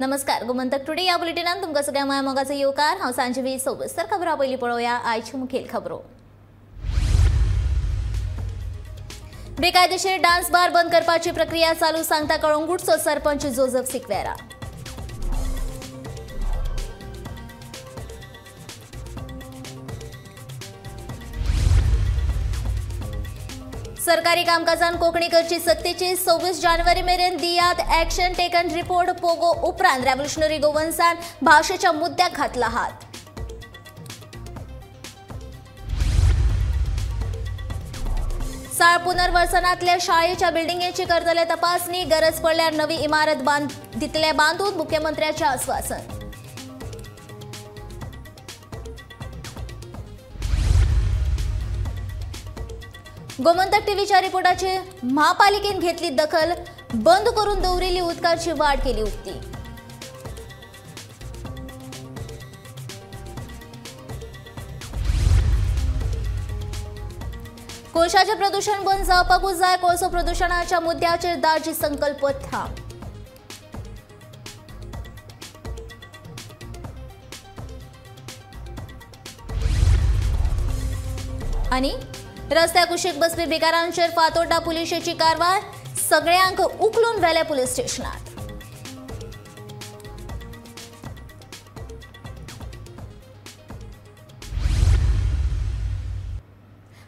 नमस्कार, गोमंतक टुडे या बुलेटिनान तुमकां सगळ्या माया मोगाचो येवकार। हांव सांजवी सोबस्तर। खबरां पयलीं पळोवया आयच्यो मुखेल खबरो। बेकायदेशीर डान्स बार बंद करपाची प्रक्रिया चालू, सांगता कळंगूटचो सरपंच जोजफ सिक्वेरा। सरकारी कामकाजान कोंकणी करची सक्तीची, 26 जानेवारी मेरेन दियात ॲक्शन टेकन रिपोर्ट। पोगो उपरांत रेव्होल्युशनरी गोवन्सान भाशेच्या मुद्द्याक घातला हात। साळ पुनर्वसनातल्या शाळेच्या बिल्डिंगेची करतले तपासणी, गरज पडल्यार नवी इमारत दितले बांदून, मुख्यमंत्र्याचे आश्वासन। गोमंतक टीव्हीच्या रिपोर्टाची महापालिकेन घेतली दखल, बंद करून दवरिल्ली उदकाची वाट केली उक्ती। कोळशाचें प्रदूषण बंद जावपाकूच जाय, कोळसो प्रदूषणाच्या मुद्द्याचेर दाजी संकल्प थांब। आनी रस्त्या कुशीक बसपी भिकारांचेर फातोड्डा पुलिशेची कारवाय, सगळ्यांक उखलून व्हेले पुलीस स्टेशनात।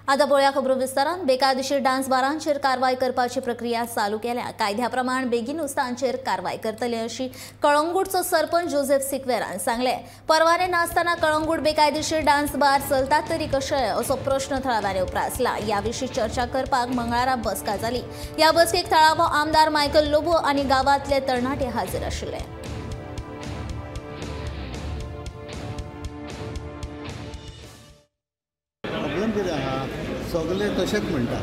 आता पळोवया खबरो विस्तारान। बेकायदेशीर डान्स बारांचेर कारवाय करपाची प्रक्रिया चालू केल्या, कायद्या प्रमाण बेगीनूच तांचेर कारवाय करतले अशी कळंगूटचो सरपंच जोसेफ सिक्वेरान सांगले। परवाने नासतना कळंगूट बेकायदेशीर डान्स बार चलतात तरी कशे असो प्रश्न थळाव्यांनी उप्रासला। ह्या विशीं चर्चा करपाक मंगळारा बसका जाली। ह्या बसकेक थळावो आमदार मायकल लोबो आनी गांवांतले तरणाटे हाजीर आशिल्ले। कितें आहा सगळे तशेंच म्हणटा,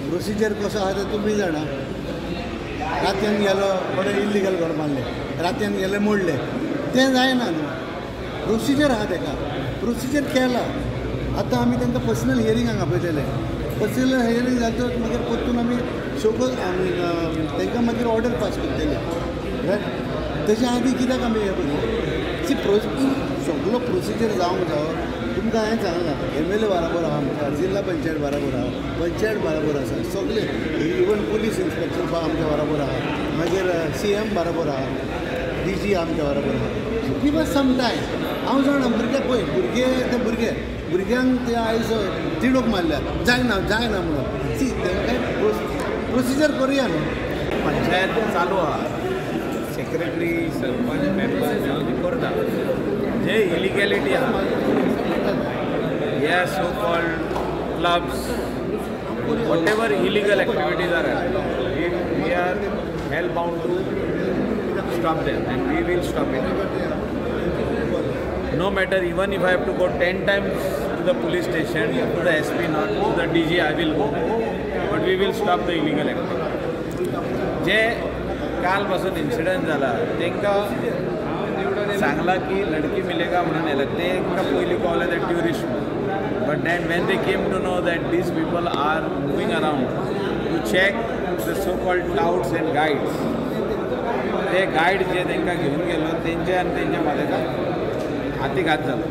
प्रोसिजर कसो आहा तें तुमी जाणा। रातयान गेलो कोणें इल्लिगल घर बांदलें, रातयान गेले मोडलें, तें जायना न्हू। प्रोसिजर आहा तेका, प्रोसिजर केला। आतां आमी तांकां पर्सनल हियरींग हांगा आपयतले, पर्सनल हियरींग जातकच मागीर परतून आमी शोकोज आमी तांकां मागीर ऑर्डर पास करतले। तेच्या आदी कित्याक आमी हें करतले? सी सगलो प्रोसिजर जावंक जावो। तुमकां हांवें सांगलां, एम एल ए बराबर आहा आमकां, जिल्ला पंचायत बराबर आहा, पंचायत बराबर आसा, सगळे इवन पुलीस इन्स्पेक्टर आमच्या बराबर आहा, मागीर सी एम बराबर आहा, डी जी आमच्या बराबर आहा। So give us some time. हांव जाणा भुरगे पळय, भुरगे ते भुरगे भुरग्यांक ते आयज तिडोक मारल्या, जायना जायना म्हणून। सी तांकां प्रोसिजर करुया न्हू। पंचायत चालू आहा, सेक्रेटरी सरपंच मेंबर मेळून करता। जे इलिगॅलिटी आहा, ह्या so called clubs, whatever illegal activities are happening, we are hell bound to stop them and we will stop it. No matter, even if I have to go 10 times to the police station, to the SP, not to the DG, I will go, but we will stop the illegal activity. जे काल पासून incident जाला तांकां सांगला की लडकी मिलेगा म्हणून येयला, तांकां पयलीं कळ्ळें ते ट्युरिस्ट म्हणून। But then when they came to know that these people are moving around to check the so called touts and guides, ते गायड जे तांकां घेवन गेलो तेंचे आनी तेंच्या माथ्याक हातीघात जालो।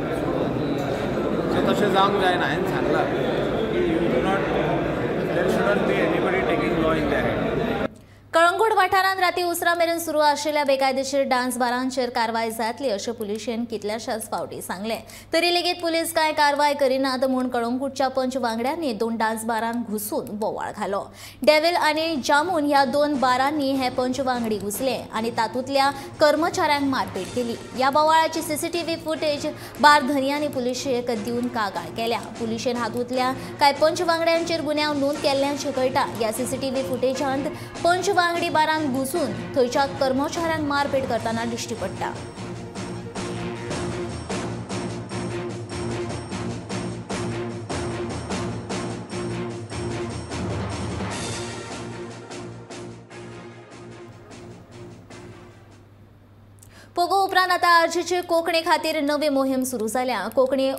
सो तशें जावंक जायना। हांवें सांगलां की you do not, there shouldn't be anybody taking law in their hand. Calangute वाठारांत राती उसरां मेरेन सुरू आशिल्ल्या बेकायदेशीर डान्स बारांचेर कारवाय जातली अशें पुलिशेन कितल्याशाच फावटी सांगलें, तरी लेगीत पुलीस कांय कारवाय करिनात म्हूण कळंगूटच्या पंच वांगड्यांनी 2 डान्स बारांक घुसून बोवाळ घालो। डेव्हिल आनी जामून ह्या 2 बारांनी हे पंच वांगडी घुसले आनी तातूंतल्या कर्मचाऱ्यांक मारपेट केली। ह्या बोवाळाची सीसीटीव्ही फुटेज बार धनयांनी पुलिशेक दिवन कागाळ केल्या। पुलिशेन हातूंतल्या कांय पंच वांगड्यांचेर गुन्यांव नोंद केल्ल्याचें कळटा। ह्या सीसीटीव्ही फुटेजांत पंच वांगडी बारांक घुसून थंयच्या कर्मचाऱ्यांक मारपेट करतना दिश्टी पडटा। पोगो उपरांत आतां आरजीचे कोंकणी खातीर नवी मोहीम सुरू जाल्या। कोंकणी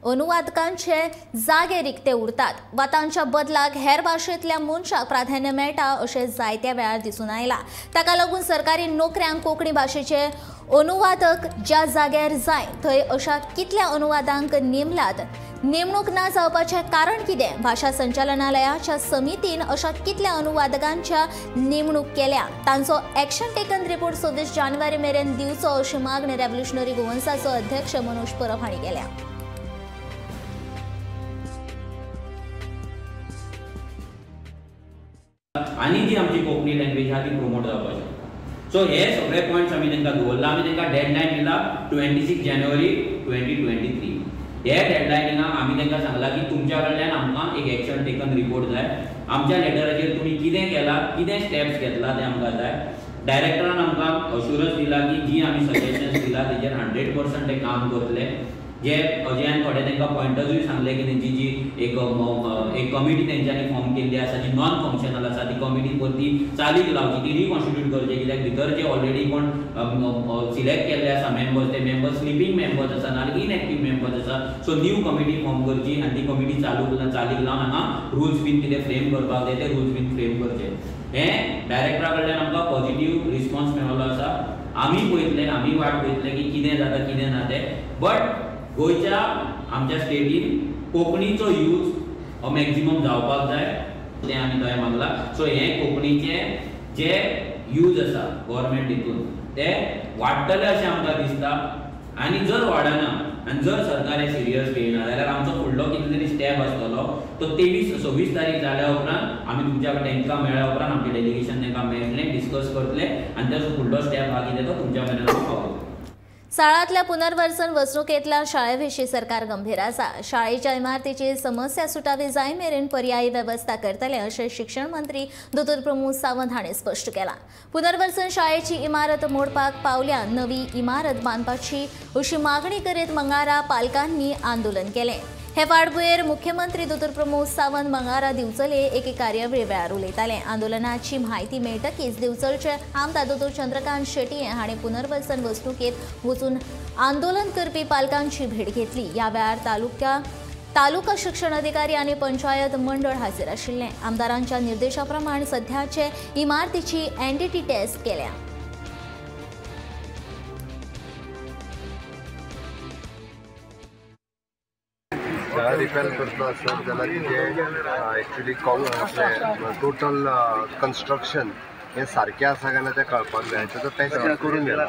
अनुवादकांचे जागे रिक्ते उरतात वा तांच्या बदलाक हेर भाशेंतल्या मनशाक प्राधान्य मेळटा अशें जायत्या वेळार दिसून आयलां। ताका लागून सरकारी नोकऱ्यांक कोंकणी भाशेचे अनुवादक ज्या जाग्यार जाय थंय अशा कितल्या अनुवादांक नेमलात, नेमणूक ना जावपाचें कारण कितें, भाशा संचालनालयाच्या समितीन अशा कितल्या अनुवादकांच्या नेमणूक केल्या, तांचो एक्शन टेकन रिपोर्ट 26 जानेवारी मेरेन दिवचो अशी मागणी रेव्होल्युशनरी गोवन्साचो अध्यक्ष मनोज परब हांणी केल्या। आनी जी आमची कोंकणी लँग्वेज आहा ती प्रोमोट जावपाक शकता। सो हे सगळे पॉयंट्स आमी तांकां दवरला। आमी तांकां डेडलायन दिला 26 जानेवारी 2023। हे डेडलायनीक आमी तांकां सांगला की तुमच्या कडल्यान आमकां एक एक्शन टेकन रिपोर्ट जाय, आमच्या लेटराचेर तुमी कितें केलां, कितें स्टेप्स घेतला ते आमकां जाय। डायरेक्टरान आमकां अश्युरन्स दिला की जी आमी सजेशन्स दिला तेजेर 100% ते काम करतले। जे अजयान थोडे तांकां पॉयंटर्सूय सांगले की तेंची जी एक कमिटी तेंच्यांनी फॉर्म केल्ली आसा जी नॉन फंक्शनल आसा ती कमिटी परती चालीक लावची, ती रिकॉन्स्टिट्यूट करची, कित्याक भितर जे ऑलरेडी कोण सिलेक्ट केल्ले आसा मेंबर्स, ते मेंबर्स स्लिपींग मेंबर्स आसा नाल्यार इनएक्टीव मेंबर्स आसा। सो न्यू कमिटी फॉर्म करची आनी ती कमिटी चालीक लावन हांगा रुल्स बीन कितें फ्रेम करपाक जाय ते रुल्स बीन फ्रेम करचे। हें डायरेक्टरा कडल्यान आमकां पॉझिटीव रिस्पॉन्स मेळिल्लो आसा। आमी पळयतले, आमी वाट पळयतले की कितें जाता कितें ना तें, बट गोंयच्या आमच्या स्टेटीन कोंकणीचो यूज हो मॅक्झिमम जावपाक जाय तें आमी थंय मागलां। सो हें कोंकणीचें जे यूज आसा गव्हर्मेंट हितून ते वाडटले अशें आमकां दिसता आनी जर वाडना आनी जर सरकार हें सिरियस घेयना जाल्यार आमचो फुडलो कितें तरी स्टेप आसतलो तो 23-26 तारीख जाल्या उपरांत आमी तुमच्या तांकां मेळ्ळ्या उपरांत आमचें डेलिगेशन तांकां मेळटलें, डिस्कस करतले आनी ताचो फुडलो स्टेप आहा कितें तो तुमच्या मेरेन हांव पावतलो। साळांतल्या पुनर्वसन वसणुकेंतल्या शाळेविशीं सरकार गंभीर आसा। शाळेच्या इमारतीची समस्या सुटावी जाय मेरेन पर्यायी वेवस्था करतले अशें शिक्षण मंत्री दोतोर प्रमोद सावंत हांणी स्पश्ट केलां। पुनर्वसन शाळेची इमारत मोडपाक पावल्या नवी इमारत बांदपाची अशी मागणी करीत मंगळारा पालकांनी आंदोलन केलें। हे फाटभुंयेर मुख्यमंत्री दोतोर प्रमोद सावंत मंगळारा दिवचले एके कार्यावळी वेळार उलयताले। आंदोलनाची म्हायती मेळटकीच दिवचलचे आमदार दोतोर चंद्रकांत शेट्ये हांणी पुनर्वसन वसणुकेंत वचून आंदोलन करपी पालकांची भेट घेतली। ह्या वेळार तालुका शिक्षण अधिकारी आनी पंचायत मंडळ हाजीर आशिल्लें। आमदारांच्या निर्देशा प्रमाण सध्याचे इमारतीची एनडीटी टेस्ट केल्या। शाळा रिपेर करतलो आसत जाल्यार तिचें एक्चुली टोटल कन्स्ट्रक्शन हें सारकें आसा काय ना तें कळपाक जाय। ताचो टेस्टींग करून घेता,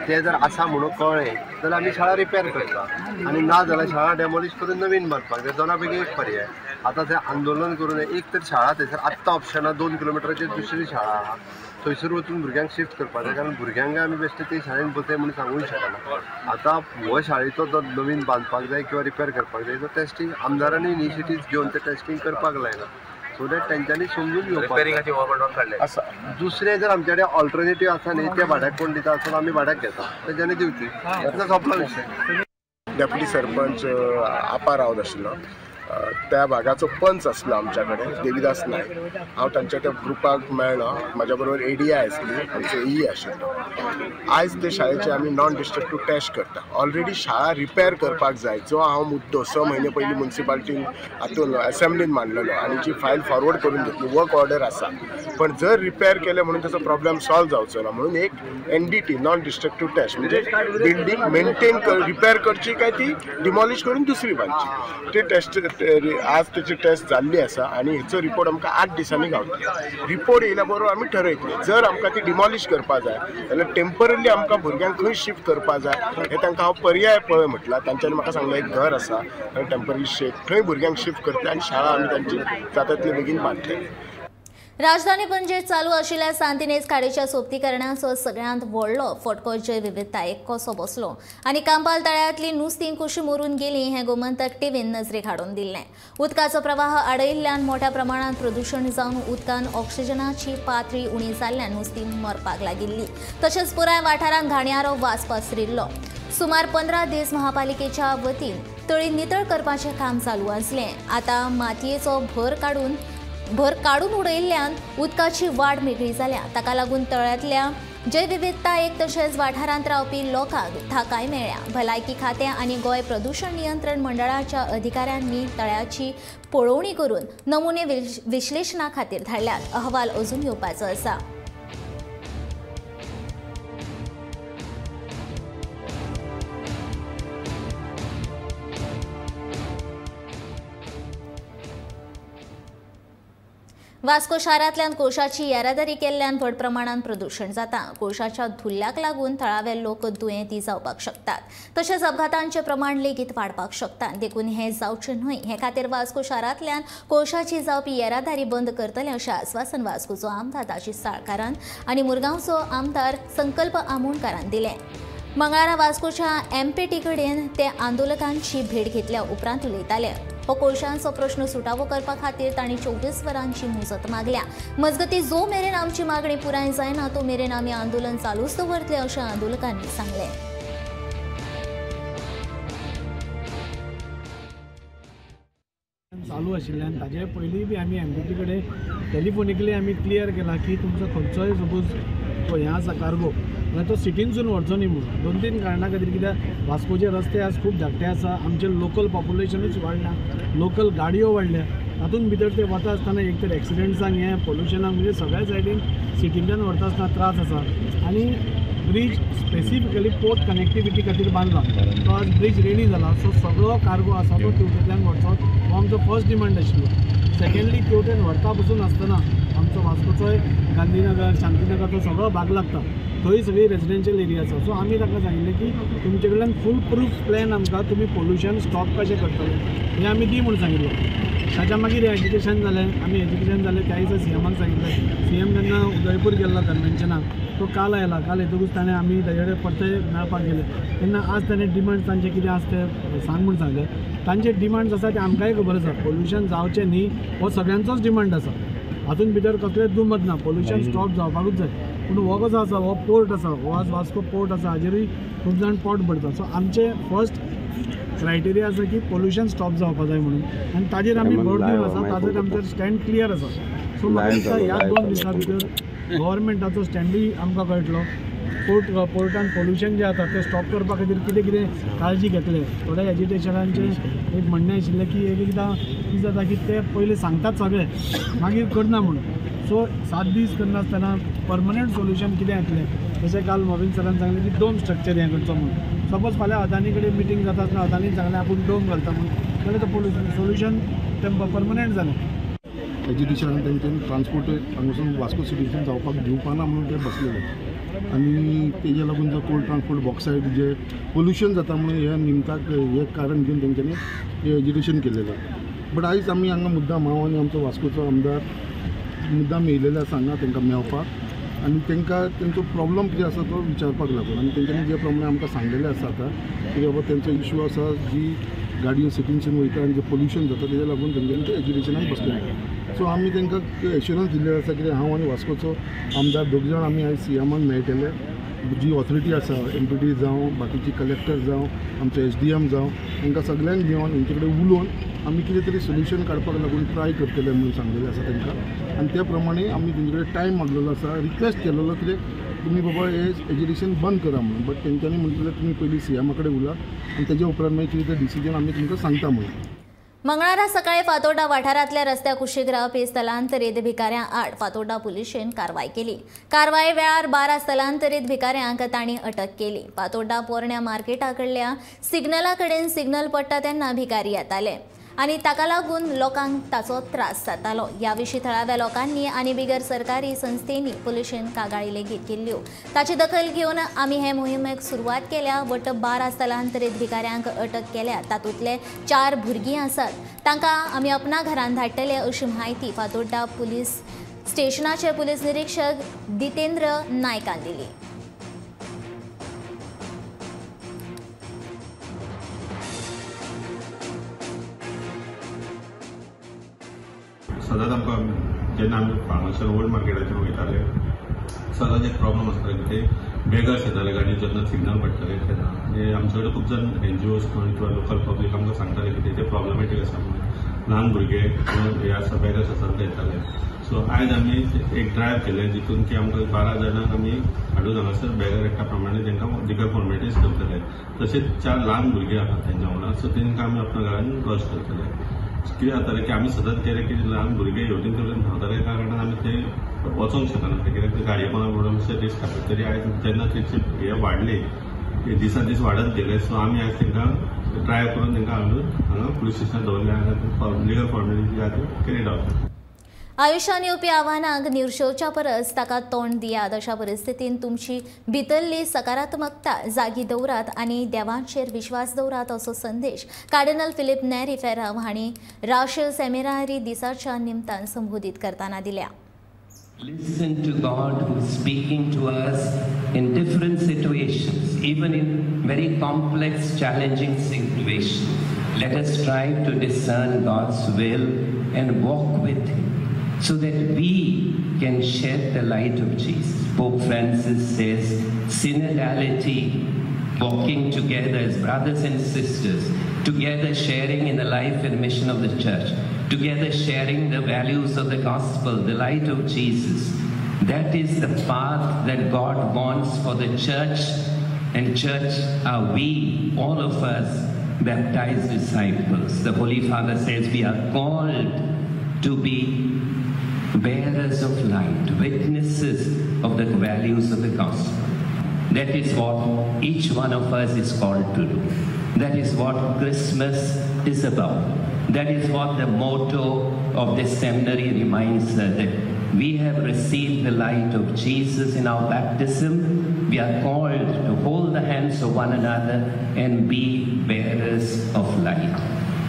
तें जर आसा म्हणून कळ्ळें जाल्यार आमी शाळा रिपेर करता आनी ना जाल्यार शाळा डेमोलिश करून नवीन बांदपाक जाय। दोना पैकी एक पर्याय। आतां तें आंदोलन करून एक तर शाळा थंयसर आत्तां ऑप्शनां 2 किलोमिटराचेर दुसरी शाळा आहा थंयसर वचून भुरग्यांक शिफ्ट करपाक जाय, कारण भुरग्यांक आमी बेश्टे ते शाळेन बसय म्हणून सांगूंक शकना। आतां हो शाळेचो जो नवीन बांदपाक जाय किंवा रिपेर करपाक जाय तो टेस्टींग आमदारांनी इनिशिएटीव घेवन तें टेस्टींग करपाक लायना, सो that तेंच्यांनी समजून घेवपाक आसा। दुसरें जर आमचे कडेन ऑल्टरनेटीव आसा न्ही ते भाड्याक कोण दिता आसत आमी भाड्याक घेता, तेंच्यांनी दिवची, इतलो सोंपलो विशय। डेप्युटी सरपंच आपा रावत आशिल्लो, त्या भागाचो पंच आसलो आमच्या कडेन देवीदास नायक। हांव तांच्या त्या ग्रुपाक मेळ्ळो, म्हाज्या बरोबर एडीआय आसली, आमचो ई आशिल्लो। आयज ते शाळेचे आमी नॉन डिस्ट्रक्टीव टेस्ट करता। ऑलरेडी शाळा रिपेर करपाक जाय जो हांव मुद्दो 6 म्हयने पयलीं मुन्सिपाल्टीन हातून असेंब्लीन मांडलेलो आनी जी फायल फॉरवर्ड करून घेतली, वर्क ऑर्डर आसा, पण जर रिपेर केलें म्हणून ताचो प्रॉब्लेम सॉल्व जावचो ना म्हणून एक एनडीटी नॉन डिस्ट्रक्टीव टेस्ट म्हणजे बिल्डींग मेंटेन रिपेर करची काय ती डिमॉलिश करून दुसरी बांदची, ती टेस्ट आज त्याची टेस्ट जाल्ली आसा आनी हेचो रिपोर्ट आमकां 8 दिसांनी गावतलो। रिपोर्ट येयल्या बरोबर आमी ठरयतले जर आमकां ती डिमॉलिश करपा जाय जाल्यार टेंपररी आमकां भुरग्यांक खंय शिफ्ट करपा जाय हें तांकां हांव पर्याय पळय म्हटलां। तांच्यांनी म्हाका सांगलें एक घर आसा टेंपररी शेड, थंय भुरग्यांक शिफ्ट करतले आनी शाळा आमी तांची जाता तितले बेगीन बांदतले। राजधानी पणजेत चालू आशिल्ल्या सांतिनेज खाडीच्या सोबतीकरणाचो सगळ्यांत व्हडलो फटको जैवविविधतायेक कसो बसलो आनी कांपाल तळ्यांतली नुस्तीं कशी मरून गेली हें गोमंतक टीव्हीन नजरेक हाडून दिल्लें। उदकाचो प्रवाह आडयिल्ल्यान मोठ्या प्रमाणांत प्रदूशण जावन उदकान ऑक्सिजनाची पातळी उणी जाल्ल्यान नुस्तीं मरपाक लागिल्ली। तशेंच पुराय वाठारांत घाणयारो वास पसरिल्लो। सुमार 15 दीस महापालिकेच्या वतीन तळी नितळ करपाचें काम चालू आसलें। आतां मातयेचो भर काडून उडयिल्ल्यान उदकाची वाड मेकळी जाल्या। ताका लागून तळ्यांतल्या जैवविविधतायेक तशेंच वाठारांत रावपी लोकांक थाकाय मेळ्ळ्या. भलायकी खातें आनी गोंय प्रदूशण नियंत्रण मंडळाच्या अधिकाऱ्यांनी तळ्याची पळोवणी करून नमुने विश्लेशणा खातीर धाडल्यात. अहवाल अजून येवपाचो आसा. वास्को शारांतल्यान कोळशाची येरादारी केल्ल्यान व्हड प्रमाणात प्रदूशण जाता. कोळशाच्या धुल्ल्याक लागून थळावे लोक दुयेंती जावपाक शकतात, तशेंच अपघातांचे प्रमाण लेगीत वाडपाक शकता. देखून हें जावचें न्हय हे खातीर वास्को शारांतल्यान कोळशाची जावपी येरादारी बंद करतले अशें आस्वासन वास्कोचो आमदार दाजी साळकारान आनी मुरगांवचो आमदार संकल्प आमोणकारान दिलें. मंगळारा वास्कोच्या एमपीटी कडेन ते आंदोलकांची भेट घेतल्या उपरांत उलयताले. हो कोळशांचो प्रश्न सुटावो करपा खातीर तांणी 24 वरांची मुजत मागल्या. मजगती जो मेरेन आमची मागणी पुराय जायना तो मेरेन आमी आंदोलन चालूच दवरतले अशें आंदोलकांनी सांगलें. चालू आशिल्ल्यान ताजे पयलीं बी आमी एमपीटी कडेन टेलिफोनिकली आमी क्लियर केला की तुमचो खंयचोय सपोज तो हें आसा कार्गो जाल्यार तो सिटीनसून व्हरचो न्ही म्हणून 2-3 कारणां खातीर. कित्याक वास्कोचे रस्ते आज खूब धाकटे आसा, आमचें लोकल पॉप्युलेशनूच वाडल्या, लोकल गाडयो वाडल्या, तातूंत भितर ते वता आसतना एक तर एक्सिडंट्सांक हें पोल्युशनाक म्हणजे सगळ्या सायडीन सिटींतल्यान व्हरता आसतना त्रास आसा. आनी ब्रीज स्पेसिफिकली पोर्ट कनेक्टिविटी खातीर बांदला, तो आज ब्रीज रेडी जाला. सो सगळो कार्गो आसा तो तेवटेंतल्यान व्हरचो हो आमचो फर्स्ट डिमांड आशिल्लो. सेकेंडली तेवटेन व्हरता पसून आसतना आमचो वास्कोचोय गांधीनगर शांतीनगर तो सगळो भाग लागता, थंय सगळी रेजिडेन्शियल एरिया आसा. सो आमी ताका सांगिल्लें की तुमचे कडल्यान फूल प्रूफ प्लॅन आमकां तुमी पोल्युशन स्टॉप कशें करतले हें आमी दी म्हूण सांगिल्लो. ताच्या मागीर एज्युकेशन जालें, आमी एज्युकेशन जालें त्या दिसा सी एमाक सांगिल्लें. सी एम जेन्ना उदयपूर गेल्लो कन्वेन्शनाक तो काल आयला, काल येतकूच ताणें आमी ताजे कडेन परते मेळपाक गेले तेन्ना आज ताणें डिमांड्स तांचे कितें आसा ते सांग म्हूण सांगलें. तांचे डिमांड्स आसा ते आमकांय खबर आसा, पोल्युशन जावचें न्ही हो सगळ्यांचोच डिमांड आसा, हातूंत भितर कसलेंच दुमत ना, पोल्युशन स्टॉप जावपाकूच जाय. पूण हो कसो आसा, हो पोर्ट आसा, हो आज वास्को पोर्ट आसा, हाजेरूय खूब जाण पोट भरता. सो आमचें फर्स्ट क्रायटेरिया आसा की पोल्युशन स्टॉप जावपा जाय म्हणून, आनी ताजेर आमी भर दिवन आसा, ताजेर आमचो स्टँड क्लियर आसा. सो म्हाका दिसता ह्या 2 दिसां भितर गव्हर्मेंटाचो स्टँडूय आमकां कळटलो. पोर्टान पोल्युशन जें जाता तें स्टॉप करपा खातीर कितें कितें काळजी घेतले. थोड्या एजिटेशनांचें एक म्हणणें आशिल्लें की एक एकदां कितें जाता की ते पयलीं सांगतात सगळें मागीर करना म्हणून. सो 7 दीस करनासतना परमनंट सोल्युशन कितें येतलें, जशें काल मोविन सरान सांगलें की डोम स्ट्रक्चर हें करचो म्हणून. सपोज फाल्यां अदानी कडेन मिटींग जाता आसतना अदानीन सांगलें आपूण डोम घालता म्हणून, जाल्यार तो पोल्युशन सोल्युशन तें परमनंट जालें. एज्युकेशनान तेंच्यानी ट्रान्सपोर्ट हांगासून वास्को सिटीसून जावपाक दिवपाना म्हणून ते बसलेले आनी तेजे लागून जो कोल ट्रान्सपोर्ट बॉक्सायड जे पोल्युशन जाता म्हणून हे निमताक हे कारण घेवन तेंच्यांनी हें एज्युकेशन केलेलें. बट आयज आमी हांगा मुद्दाम हांव आनी आमचो वास्कोचो आमदार मुद्दाम येयलेले आसा हांगा तांकां मेळपाक आनी तांकां तेंचो प्रॉब्लम कितें आसा तो विचारपाक लागून. आनी तेंच्यांनी जे प्रमाणे आमकां सांगलेलें आसा आतां की बाबा तेंचो इशू आसा जी गाडयो सिटीनसून वयता आनी जें पोल्युशन जाता तेज्या लागून तेंच्यांनी ते एज्युकेशनाक बसलेले. सो आमी तांकां एश्युरन्स दिल्लें आसा कितें हांव आनी वास्कोचो आमदार दोग जाण आमी आयज सी एमान मेळटले. जी ऑथॉरिटी आसा एम पी टी जावं बाकीची कलेक्टर जावं आमचो एस डी एम जावं तांकां सगळ्यांक घेवन हेंचे कडेन उलोवन आमी कितें तरी सोल्युशन काडपाक लागून ट्राय करतले म्हणून सांगलेलें आसा तांकां. आनी त्या प्रमाणे आमी तेंचे कडेन टायम मागलेलो आसा, रिक्वेस्ट केलेलो कितें तुमी बाबा हें एज्युकेशन बंद करा म्हणून. बट तेंच्यांनी म्हणलें तुमी पयलीं सी एमा कडेन उला आनी तेज्या उपरांत मागीर कितें तें डिसिजन आमी तुमकां सांगता म्हणून. मंगळारा सकाळी फातोर्डा वाठारांतल्या रस्त्या कुशीक रावपी स्थलांतरीत भिकाऱ्यां आड फातोर्डा पुलिशेन कारवाय केली. कारवाये वेळार 12 स्थलांतरीत भिकाऱ्यांक तांणी अटक केली. फातोर्डा पोरण्या मार्केटा कडल्या सिग्नला कडेन सिग्नल पडटा तेन्ना भिकारी येताले आनी ताका लागून लोकांक ताचो त्रास जातालो. ह्या विशीं थळाव्या लोकांनी आनी बिगर सरकारी संस्थेंनी पुलिशेन कागाळी लेगीत केल्ल्यो. ताची दखल घेवन आमी हे मोहिमेक सुरवात केल्या. वट्ट 12 स्थलांतरीत भिकाऱ्यांक अटक केल्या. तातूंतले 4 भुरगीं आसात, तांकां आमी अपना घरान धाडटले अशी म्हायती फातोड्डा पुलीस स्टेशनाचे पुलीस निरीक्षक जितेंद्र नायकान दिली. सदांच आमकां जेन्ना आमी हांगासर ओल्ड मार्केटाचेर वयताले सदांच एक प्रॉब्लम आसताले की ते बेगर्स येताले गाडी जेन्ना सिग्नल पडटाले तेन्ना. आनी आमचे कडेन खूब जाण एनजीओस म्हण किंवा लोकल पब्लीक आमकां सांगताले की ते प्रॉब्लमॅटीक आसा म्हणून, ल्हान भुरगे हे आसा बेगर्स आसा ते येताले. सो आयज आमी एक ड्रायव्ह केलें जितून की आमकां 12 जाणांक आमी हाडून हांगासर बेगर एक्टा प्रमाणे तांकां लिगल फॉर्मेलिटीज करतले. तशेंच 4 ल्हान भुरगीं आसात तेंच्या वांगडा, सो तांकां आमी आपल्या घरान लॉज करतले. कितें जातालें की आमी सदांच गेले की ल्हान भुरगे हेवटेन तेवटेन धांवताले, त्या कारणान आमी ते वचोंक शकनासले कित्याक ते गाडये पोंदा पडून मातशें रिस्क आसा. तरी आयज जेन्ना तेचे हे वाडले, दिसान दीस वाडत गेले, सो आमी आयज तांकां ड्रायव्ह करून तांकां हाडून हांगा पुलीस स्टेशनार दवरले आनी लिगल फॉर्मेलिटी आहा त्यो कॅरीड आवट. आयुष्यान येवपी आव्हानांक निर्शेवच्या परस ताका तोंड दियात. अशा परिस्थितीन तुमची भितरली सकारात्मकता जागी दवरात आनी देवाचेर विश्वास दवरात असो संदेश कार्डिनल फिलीप नेरी फेराव हांणी राष्ट्रीय सेमिनारी दिसाच्या निमतान संबोधीत करतना दिल्या. Listen to God who is speaking to us in different situations, even in very complex, challenging situations. Let us try to discern God's will and walk with Him so that we can shed the light of Jesus. Pope Francis says, synodality, walking together as brothers and sisters, together sharing in the life and mission of the church, together sharing the values of the gospel, the light of Jesus. That is the path that God wants for the church, and church are we, all of us, baptized disciples. The Holy Father says we are called to be bearers of light, witnesses of the values of the gospel. That is what each one of us is called to do. That is what Christmas is about. That is what the motto of this seminary reminds us, that we have received the light of Jesus in our baptism. We are called to hold the hands of one another and be bearers of light.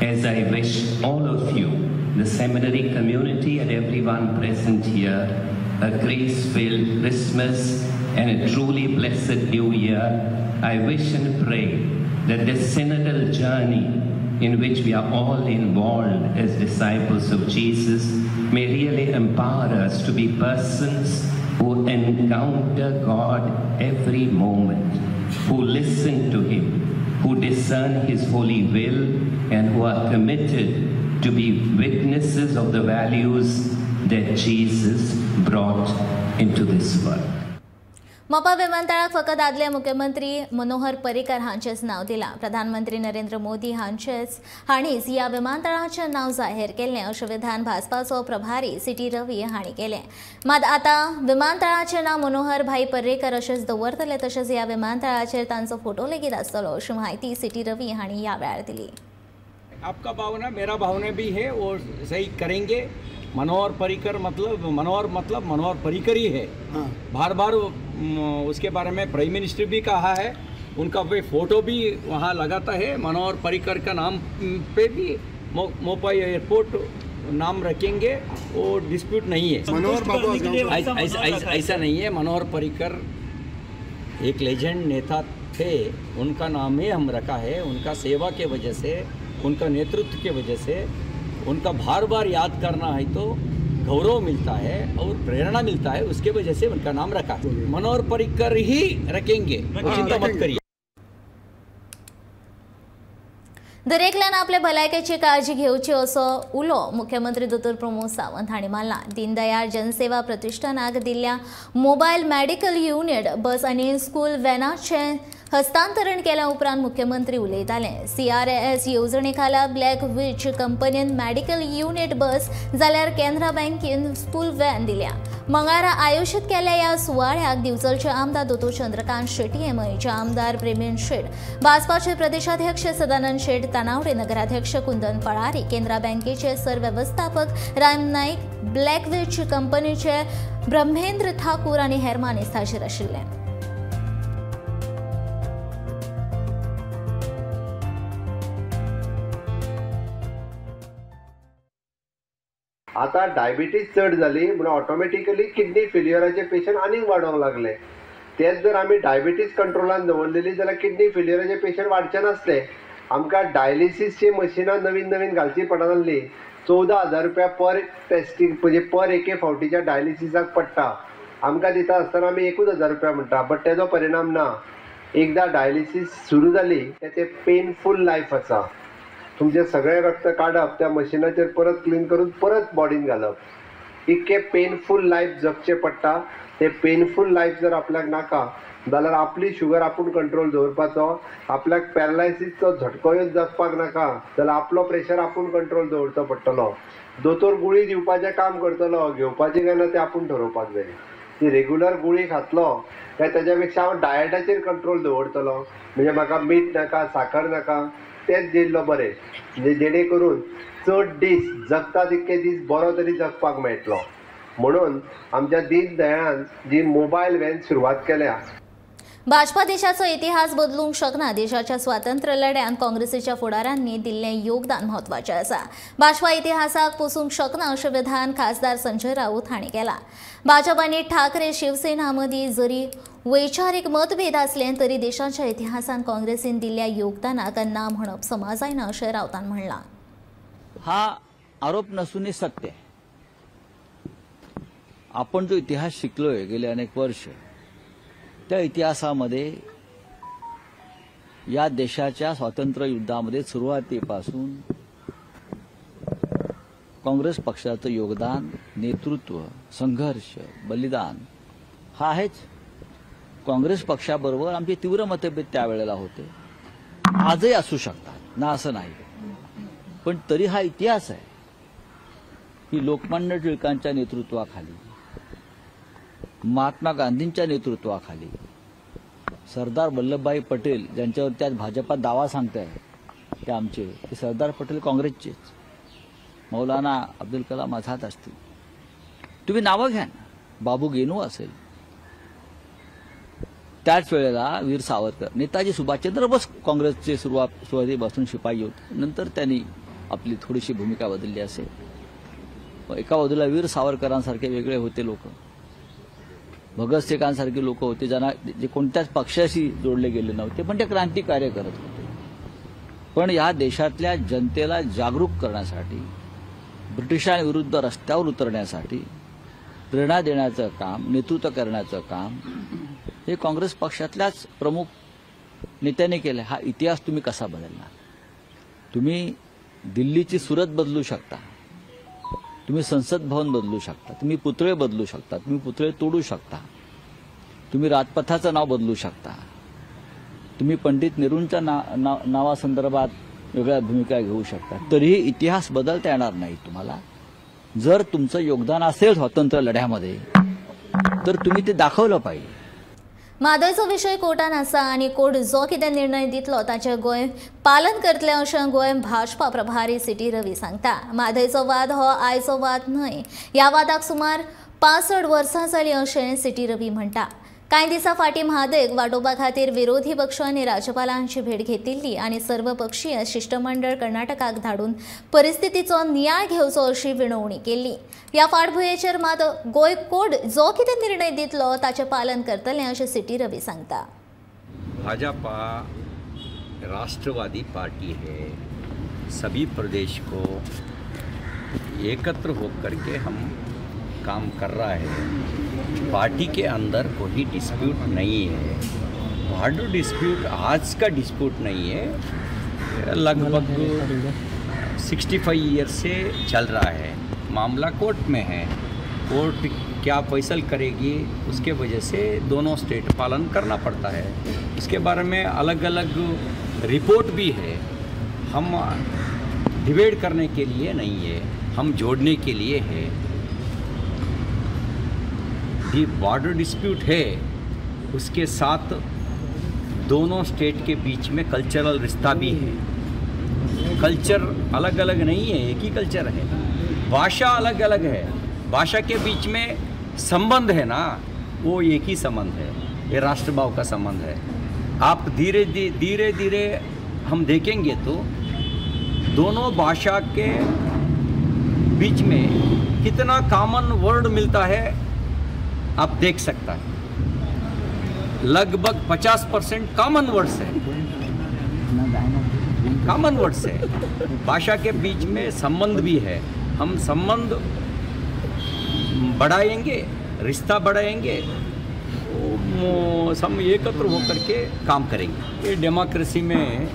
As I wish all of you, the seminary community and everyone present here, a grace-filled Christmas and a truly blessed New Year, I wish and pray that this synodal journey in which we are all involved as disciples of Jesus may really empower us to be persons who encounter God every moment, who listen to Him, who discern His holy will, and who are committed to be witnesses of the values that Jesus brought into this world. Mopa विमानतळाक फकत आदले मुख्यमंत्री मनोहर पर्रीकर हांचेच नांव दिलां. प्रधानमंत्री नरेंद्र मोदी हांणीच ह्या विमानतळाचें नांव जाहीर केल्लें अशें विधान भाजपाचो प्रभारी सी.टी. रवी हांणी केलें. मात आतां विमानतळाचें नांव मनोहर भाई पर्रीकर अशेंच दवरतले, तशेंच ह्या विमानतळाचेर तांचो फोटो लेगीत आसतलो अशी म्हायती सी.टी. रवी हांणी ह्या वेळार दिली. आपका भावना मेरा भावना भी है, वो सही करेंगे. मनोहर पर्रिकर मतलब मनोहर पर्रिकर ही है. हाँ। बार बार उसके बारे में प्राइम मिनिस्टर भी कहा है, उनका भी फोटो भी वहाँ लगाता है. मनोहर पर्रिकर का नाम पे भी मोपा एयरपोर्ट नाम रखेंगे, वो डिस्प्यूट नहीं है. मनोहर बाबू ऐसा नहीं है. मनोहर पर्रिकर एक लेजेंड नेता थे, उनका नाम ही हम रखा है. उनका सेवा के वजह से, उनका नेतृत्व के वजह से, उनका बार बार याद करना है तो गौरव मिलता है और प्रेरणा मिलता है, उसके वजह से उनका नाम रखा है. मनोहर पर्रिकर ही रखेंगे, चिंता मत करिए. दरेकल्यान आपले भलायकेची काळजी घेवची असो उलो मुख्यमंत्री दोतोर प्रमोद सावंत हांणी मारला. दीनदयाळ जनसेवा प्रतिष्ठानाक दिल्ल्या मोबायल मेडिकल युनिट बस आनी स्कूल व्हॅनाचें हस्तांतरण केल्या उपरांत मुख्यमंत्री उलयताले. सीआरएस येवजणे खाला ब्लॅक which कंपनीन मेडिकल युनिट बस जाल्यार केनरा बँकेन स्कूल व्हॅन दिल्या. मंगळारा आयोजीत केल्ल्या ह्या सुवाळ्याक दिवचलचे आमदार दोतोर चंद्रकांत शेट्ये, मयेचे आमदार प्रेमेन शेट, भाजपाचे प्रदेशाध्यक्ष सदानंद शेट तानावडे, नगराध्यक्ष कुंदन फळारी, केनरा बँकेचे सरव्यवस्थापक राम नाईक, ब्लॅक which कंपनीचे ब्रह्मेंद्र ठाकूर आनी हेर मानेस्त हाजीर आशिल्ले. आता डायबिटीज चड जाली म्हणून ऑटोमॅटिकली किडनी फेल्युअराचे पेशंट आनीक वाडोवंक लागले. तेच जर आमी डायबिटीज कंट्रोलान दवरलेली जाल्यार किडनी फेल्युअराचे पेशंट वाडचे नासले. आमकां डायलिसीसची मशिनां नवीन नवीन घालची पडनासली. 14,000 रुपया पर टेस्टींग म्हणजे पर एके फावटीच्या डायलिसिसाक पडटा. आमकां दिता आसतना आमी 1,000 रुपया म्हणटा, बट तेजो परिणाम ना. एकदां डायलिसीस सुरू जाली ते पेनफूल लायफ आसा. तुमचें सगळें रक्त काडप, त्या मशिनाचेर परत क्लीन करून परत बॉडीन घालप. इतकें पेनफूल लायफ जगचें पडटा. ते पेनफूल लायफ जर आपल्याक नाका जाल्यार आपली शुगर आपूण कंट्रोल दवरपाचो. आपल्याक पॅरालायसीसचो झटको येवन जगपाक नाका जाल्यार आपलो प्रेशर आपूण कंट्रोल दवरचो पडटलो. दोतोर गुळी दिवपाचें काम करतलो, घेवपाचें काय ना तें आपूण ठरोवपाक जाय. ती रेगुलर गुळी खातलो काय तेज्या पेक्षा हांव डायटाचेर कंट्रोल दवरतलो, म्हणजे म्हाका मीठ नाका, साखर नाका, तेंच जेयल्लो बरें, म्हणजे जेणे करून चड दीस जगता तितके दीस बरो तरी जगपाक मेळटलो. म्हणून आमच्या दीनदयाळान जी मोबायल व्हॅन सुरवात केल्या. भाजपा देशाचो इतिहास बदलूंक शकना. देशाच्या स्वातंत्र्य लढ्यांत काँग्रेसीच्या फुडाऱ्यांनी दिल्लें योगदान म्हत्वाचें आसा. भाजपा इतिहासाक पोसूंक शकना अशें विधान खासदार संजय राऊत हांणी केलां. भाजप आनी ठाकरे शिवसेना मदीं जरी वैचारीक मतभेद आसले तरी देशाच्या इतिहासांत काँग्रेसीन दिल्ल्या योगदानाक ना म्हणप समा जायना अशें राऊतान म्हणलां. हा आरोप नसूनही सत्य आहे. आपण जो इतिहास शिकलोय गेले अनेक वर्ष, त्या इतिहासामध्ये या देशाच्या स्वातंत्र्य युद्धामध्ये सुरुवातीपासून काँग्रेस पक्षाचं योगदान, नेतृत्व, संघर्ष, बलिदान हा आहेच. काँग्रेस पक्षाबरोबर आमचे तीव्र मतभेद त्यावेळेला होते, आजही असू शकतात ना असं नाही, पण तरी हा इतिहास आहे की लोकमान्य टिळकांच्या नेतृत्वाखाली, महात्मा गांधींच्या नेतृत्वाखाली, सरदार वल्लभभाई पटेल ज्यांच्यावर त्यात भाजपा दावा सांगताय ते आमचे, ते सरदार पटेल काँग्रेसचेच, मौलाना अब्दुल कलाम आझाद असतील, तुम्ही नावं घ्या ना, बाबू गेनू असेल, त्याच वेळेला वीर सावरकर, नेताजी सुभाषचंद्र बोस काँग्रेसचे सुरुवातीपासून शिपाई होते, नंतर त्यांनी आपली थोडीशी भूमिका बदलली असेल. एका बाजूला वीर सावरकरांसारखे वेगळे होते लोक, भगतसिंगांसारखे लोक होते ज्यांना जे कोणत्याच पक्षाशी जोडले गेले नव्हते, पण ते क्रांतिकार्य करत होते. पण या देशातल्या जनतेला जागरूक करण्यासाठी, ब्रिटिशांविरुद्ध रस्त्यावर उतरण्यासाठी प्रेरणा देण्याचं काम, नेतृत्व करण्याचं काम हे काँग्रेस पक्षातल्याच प्रमुख नेत्याने केलं. हा इतिहास तुम्ही कसा बदलणार? तुम्ही दिल्लीची सुरत बदलू शकता, तुम्ही संसद भवन बदलू शकता, तुम्ही पुतळे बदलू शकता, तुम्ही पुतळे तोडू शकता, तुम्ही राजपथाचं नाव बदलू शकता, तुम्ही पंडित नेहरूंच्या नावासंदर्भात वेगळ्या भूमिका घेऊ शकता, तरीही इतिहास बदलता येणार नाही तुम्हाला. जर तुमचं योगदान असेल स्वातंत्र्य लढ्यामध्ये तर तुम्ही ते दाखवलं पाहिजे. म्हादयचो विशय कोर्टान आसा आनी कोर्ट जो कितें निर्णय दितलो ताचें गोंय पालन करतलें अशें गोंय भाजपा प्रभारी सिटी रवी सांगता. म्हादयचो वाद हो आयचो वाद न्हय, ह्या वादाक सुमार 65 वर्सां जालीं अशें सिटी रवी म्हणटा. कांय दिसां फाटीं म्हादयक वाटोवपा खातीर विरोधी पक्षांनी राज्यपालांची भेट घेतिल्ली आनी सर्वपक्षीय शिश्टमंडळ कर्नाटकाक धाडून परिस्थितीचो नियाळ घेवचो अशी विनवणी केल्ली. ह्या फाटभुंयेचेर मात गोंय कोर्ट जो कितें निर्णय दितलो ताचें पालन करतलें अशें सिटी रवी सांगता. भाजपा राष्ट्रवादी पार्टी है, सभी प्रदेश को एकत्र होकर के हम काम कर रहा है. पार्टी के अंदर कोई डिस्प्यूट नहीं है. बॉर्डर डिस्प्यूट आज का डिस्प्यूट नहीं है, लगभग 65 ईयर से चल रहा है. मामला कोर्ट में है, कोर्ट क्या फैसल करेगी उसके वजह से दोनों स्टेट पालन करना पड़ता है. इसके बारे में अलग अलग रिपोर्ट भी है. हम डिबेट करने के लिए नहीं है, हम जोड़ने के लिए है. बॉर्डर डिस्प्यूट है उसके साथ दोनों स्टेट के बीच में कल्चरल रिश्ता भी है. कल्चर अलग अलग नहीं है, एक ही कल्चर है. भाषा अलग अलग है, भाषा के बीच में संबंध है ना, वो एक ही संबंध है, ये राष्ट्रभाव का संबंध है. आप धीरे धीरे धीरे हम देखेंगे तो दोनों भाषा के बीच में कितना कॉमन वर्ड मिलता है आप देख सकता है. लगभग 50% कॉमन वर्ड्स है, कॉमन वर्ड्स है. भाषा के बीच में संबंध भी है. हम संबंध बढ़ाएंगे, रिश्ता बढ़ाएंगे, सब एकत्र होकर के काम करेंगे. ये डेमोक्रेसी में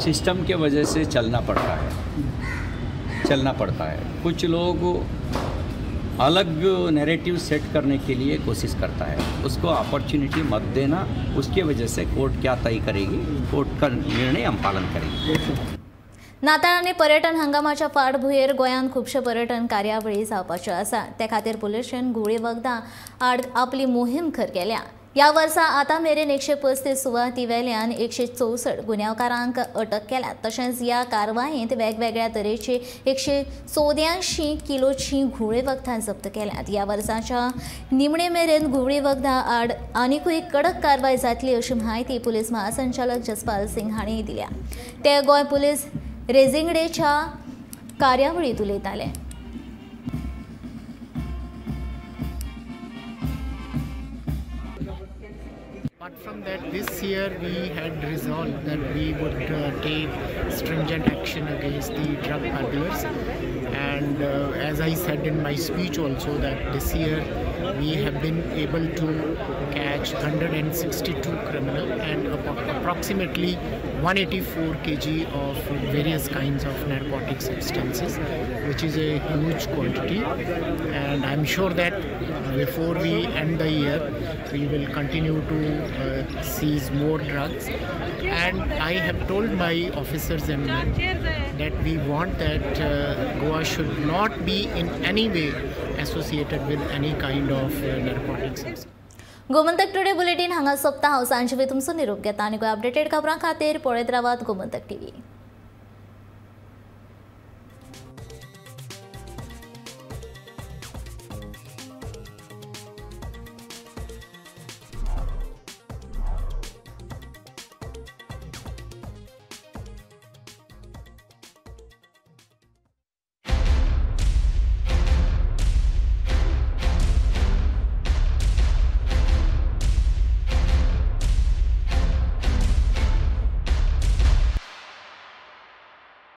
सिस्टम के वजह से चलना पड़ता है, चलना पड़ता है. कुछ लोग अलग नैरेटिव सेट करने के लिए कोशिश करता है। उसको अपॉर्चुनिटी मत देना, उसके वजह से कोर्ट क्या तय करेगी, कोर्ट का निर्णय हम पालन करेंगे। नाताळ आनी पर्यटन हंगामाच्या फाटभुंयेर गोंयांत खुबशे पर्यटन कार्यावळी जावपाच्यो आसा। ते खातीर पुलिशेन घुंवळे वखदां आड आपली मोहीम खर केल्या। ह्या वर्सा आतां मेरेन 135 सुवाती वेल्यान 164 गुन्यांवकारांक अटक केल्या। तशेंच ह्या कारवायेंत वेगवेगळ्या तरेची 184 किलोची घुंवळे वखदां जप्त केल्यात। ह्या वर्साच्या निमणे मेरेन घुंवळे वखदां आड आनिकूय कडक कारवाय जातली अशी म्हायती पुलीस महासंचालक जसपाल सिंग हांणी दिल्या। ते गोंय पुलीस रेजिंग डेच्या कार्यावळींत उलयताले। Apart from that, this year we had resolved that we would take stringent action against the drug peddlers, and as I said in my speech also, that this year we have been able to catch 162 criminals and approximately 184 kg of various kinds of narcotic substances, which is a huge quantity. And I'm sure that before we end the year, we will continue to seize more drugs. And I have told my officers and men that we want that Goa should not be in any way associated with any kind of narcotic substance. Gomantak today bulletin हांगा सोंपता। हांव सांजवे तुमचो निरोप घेता आनी updated खबरां खातीर पळयत रावात गोमंतक टीव्ही।